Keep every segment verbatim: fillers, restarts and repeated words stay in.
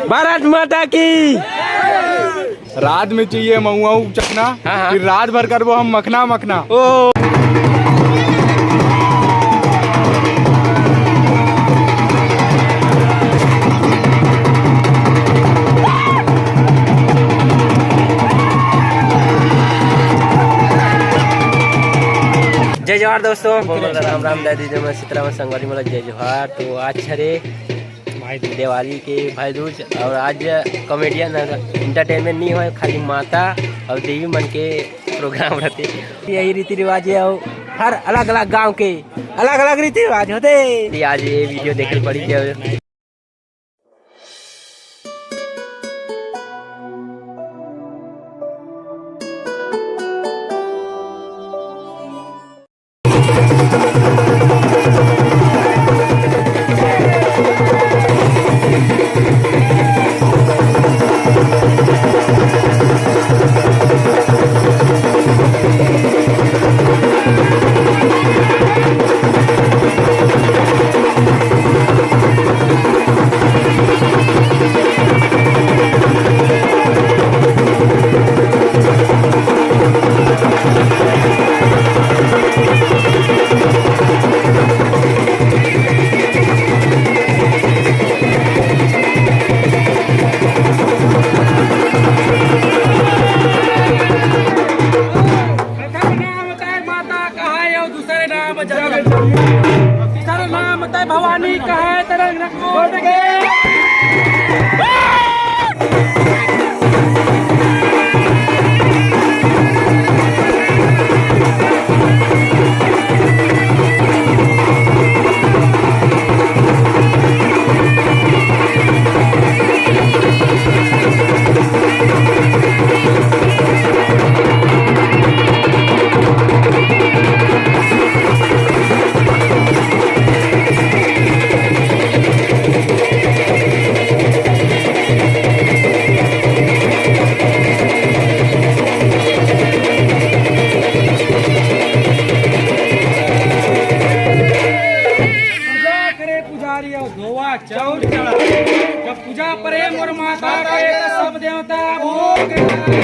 भारत माता की। रात में चाहिए महुआ चखना, हाँ, हाँ। फिर रात भर करबो हम मखना मखना। ओ। जय जोहार दोस्तों, राम राम, दादी जय मां सीताराम, संगवारी मोला जय जोहार। तो आज हरे भाई दूज। दिवाली के भाई दूज, और आज कॉमेडियन एंटरटेनमेंट नहीं होय, खाली माता और देवी मन के प्रोग्राम रहते। यही रीति रिवाज है, और हर अलग अलग गांव के अलग अलग रीति रिवाज होते। ये आज ये वीडियो देखे पड़ी जब एकर नाम तय माता कहाय अउ दूसरे नाम जगत। तीसरे नाम तय भवानी कहाय तरंग कोट के। पूजा करे पुजारी अउ धोवा चाउर चढ़ा। जब पूजा परे मोर माता के, त सब देवता भोग लगाए।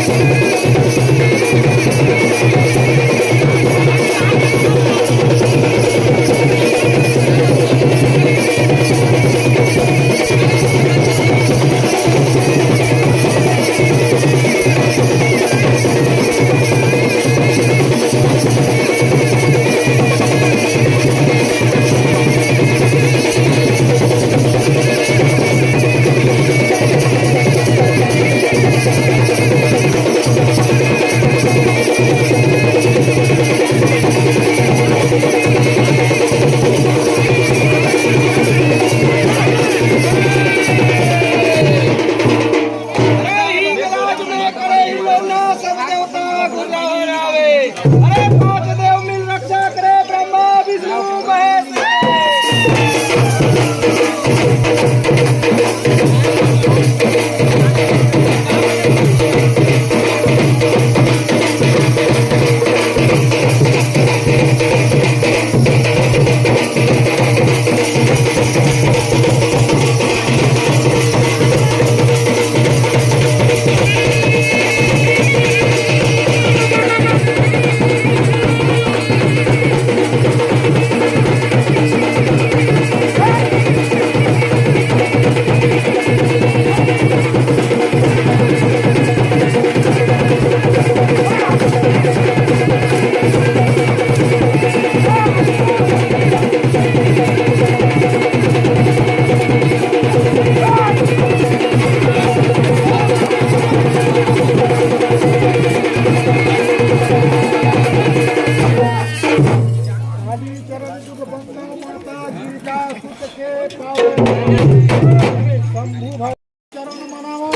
अरे हिंगराज में करे हिंगोना, सब देवता गुरु हरावे। अरे पांच देव मिल रक्षा करे, ब्रह्मा विष्णु महेश। कालीचरण जुग बंदन माता गिरिजा सुत के पावन। शंभु भव चरण मनावो।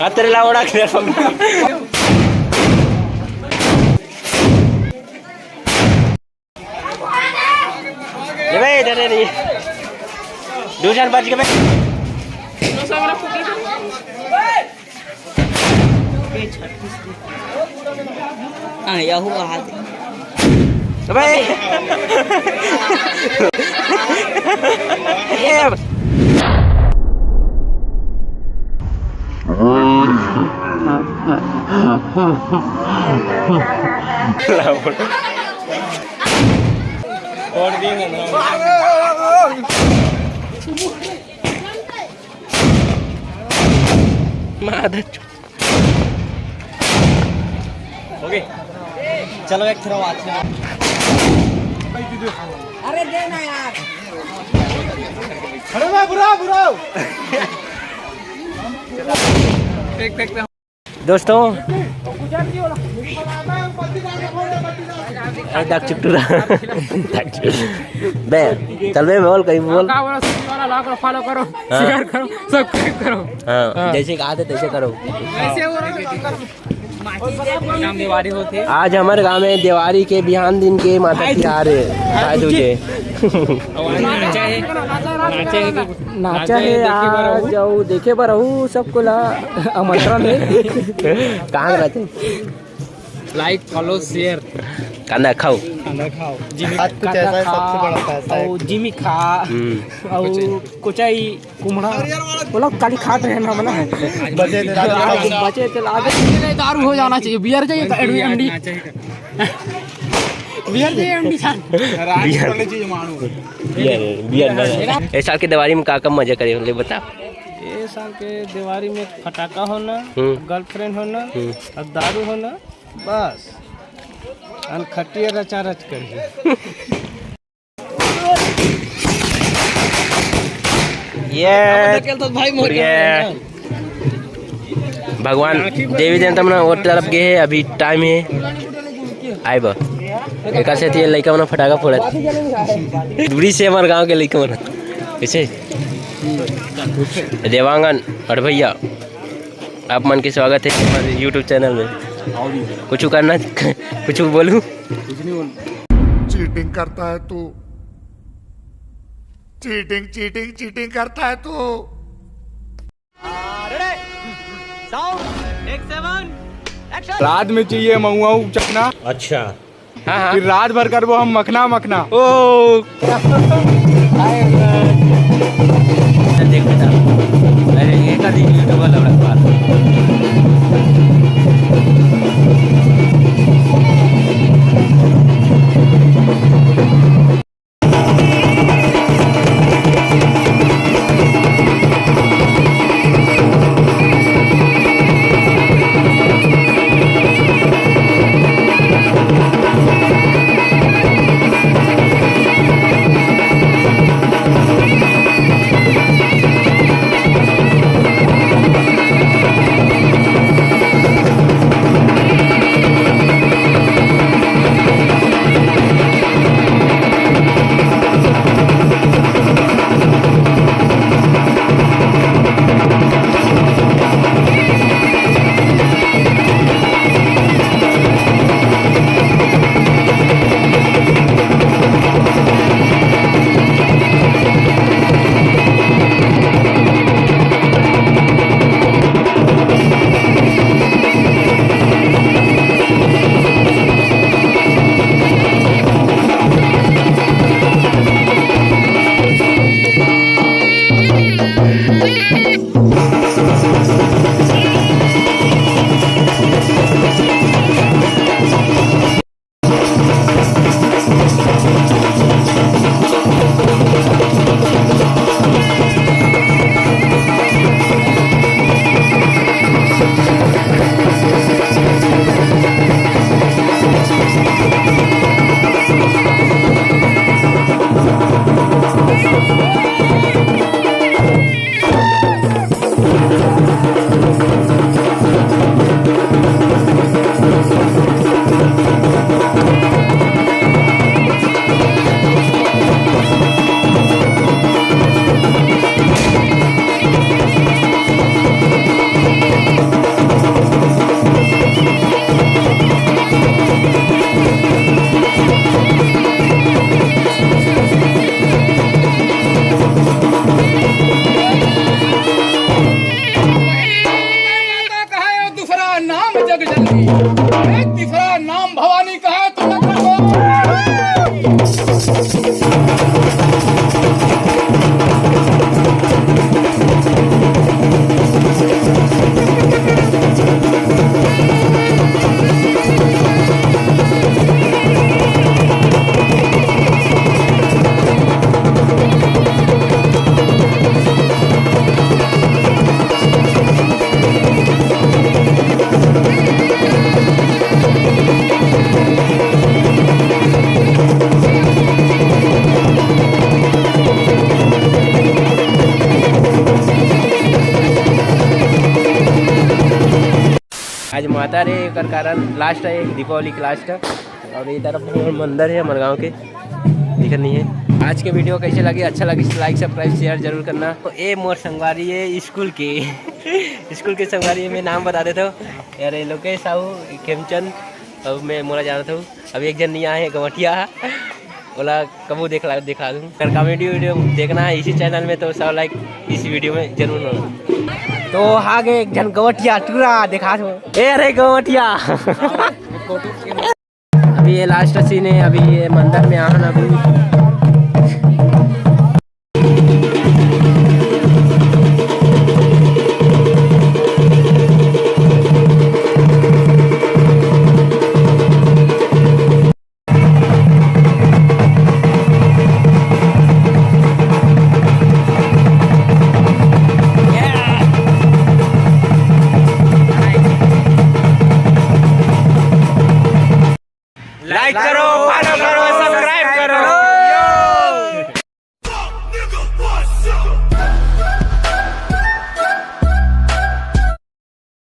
हाँ, तेरे ला उड़ा के दे। ये भाई, इधर नहीं। दो चार बज गए भाई। हाँ, यहू हाथ। अबे। ये। छोड़ दिए ना। मादर चो-, ओके, चलो एक थ्रो आते हैं। अरे दे ना यार। अरे मैं बुरा, बुरा। देख, देख, देख। दोस्तों, ए, डक चुट्टू रहा। बे, चल बे, बोल, कहीं बोल। का बोला, सुनने वाला लाख follow करो, हाँ। Share करो, subscribe करो। हाँ, हाँ। जैसे कहा थे, तैसे करो। ऐसे हो रहा है, करो। नाम देवारी होते। आज हमर गांव में देवारी के बिहान दिन के माता तिहार है। भाई दूजे। नाचा है, नाचा है तो नाचा है, देखे बर आज रहू। जाओ, देखे बर रहू, सबको ला आमंत्रण है। कहाँ के रहते? Like, follow, share। कांदा खाओ। कांदा खाओ। जिमी आज कुछ कांदा ऐसा है, सबसे खा, बड़ा पैसा है। और जिमी खा, हम्म। और कुछ कोचाई, कुमड़ा, वो लोग काली खात रहे ना, मना है। बचे थे, आज बचे थे, आज दारू हो जाना चाहिए, beer चाहिए, तो एमडी। Beer चाहिए, एमडी खान। राज बियर। पड़ने चाहिए, मानो। बियर, बियर ना। ए साल के देवारी में का का मजा करे हो, ले बता। ए साल के देवारी में फटाका होना, हम्म। Girlfriend होना, हम्म। और दारू होना, बस। अन खटिया रचा रच करी। ये धकेल तो भाई मोर ये भगवान देवी देवता मन ओ तरफ गे हे, अभी time हे आए बर। एकर सेती ये लइका मन फटाका फोड़त। दूरी से हमारे गांव के लइका मन। कैसे? देवांगन और भैया, आप मन के स्वागत है हमारे YouTube channel में। कुछ करना, कुछ बोलूं? कुछ नहीं बोल। चीटिंग करता है तू, चीटिंग, चीटिंग, चीटिंग करता है तू। रात में चाहिए महुआ चखना। अच्छा। हाँ, हाँ। फिर रात भर करबो हम मखना, मखना। ओ। देख बेटा, अरे ये कर दी YouTuber लौड़ा बात। माता रे, एकर कारण लास्ट है, दीपावली के लास्ट है। और ये तरफ हमर मंदिर है, हमर गांव के, दिखत नहीं है। आज के वीडियो कैसे लगे, अच्छा लगे, लाइक, सब्सक्राइब, शेयर जरूर करना। तो ए मोर संगवारी है स्कूल के, स्कूल के संगवारी में नाम बता देता हूँ यार, ये लोकेश साहू, खेमचंद, अब मैं मोला जानत हूँ। अभी एक जन नहीं आए है, गवटिया, ओला कबू देख ला, दिखा दूँ। अगर कॉमेडी वीडियो देखना है इसी चैनल में तो सब लाइक इस वीडियो में जरूर हो। तो आगे एक जन गवटिया टूरा दिखा दो। ए अरे गवटिया। अभी ये लास्ट सीन है, अभी ये मंदिर में आना अभी।